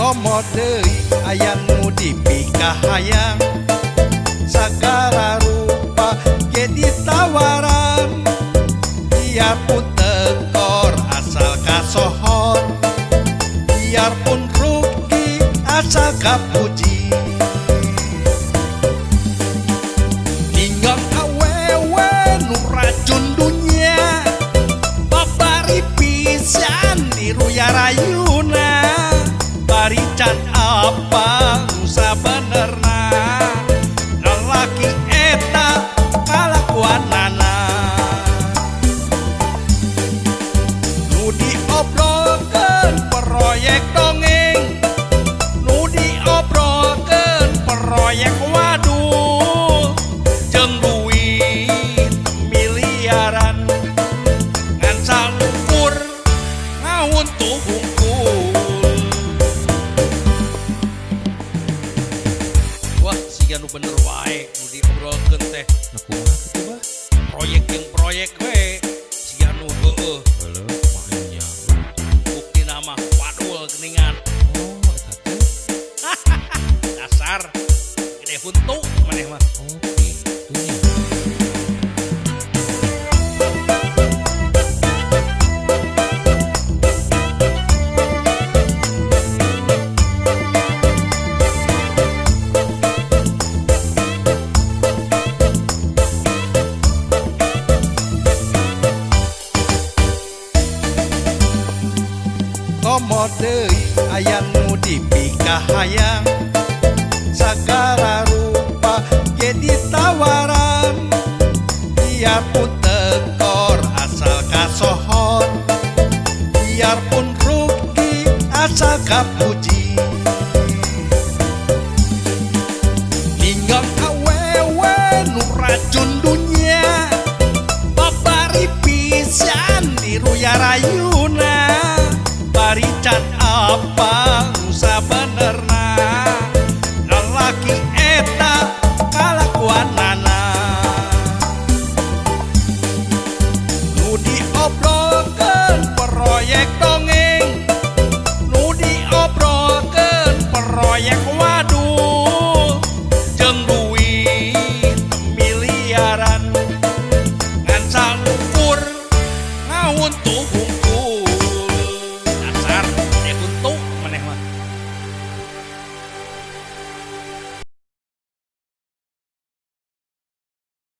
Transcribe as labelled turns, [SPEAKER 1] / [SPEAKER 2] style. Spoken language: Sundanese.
[SPEAKER 1] Komo deui aya nu dipikahayang, sagala rupa ge ditawaran. Biarpun tekor asal kasohor, biarpun rugi asal kapuji. Ninggang awewe nu racun dunya, babari pisan diruya rayuna. Bari can apa nu sabenerna, lalaki eta kalakuanana. Nu diobrolkeun proyek dongeng, nu diobrolkeun proyek wadul, jeung duit miliaran ngan salukur ngahuntu hungkul. Wah, siga nu bener wae nu diobrolkeun teh.
[SPEAKER 2] Nah, kumaha kitu, Bah?
[SPEAKER 1] Proyek jeung proyek we siga nu heueuh.
[SPEAKER 2] Heueuh, makanya.
[SPEAKER 1] Buktina mah wadul geuningan.
[SPEAKER 2] Oh, eta teh.
[SPEAKER 1] Dasar gede huntu maneh mah.
[SPEAKER 2] Oh, kitu nya.
[SPEAKER 1] Komo deui aya nu dipikahayang, sagala rupa ge ditawaran. Biarpun tekor asal kasohor, biarpun rugi asal kapuji. Ninggang awewe nu racun dunya, babari pisan diruya rayuna. Bari can apa nu sabenerna, lalaki eta kalakuanana. Nu diobrolkeun proyek dongeng, nu diobrolkeun proyek wadul.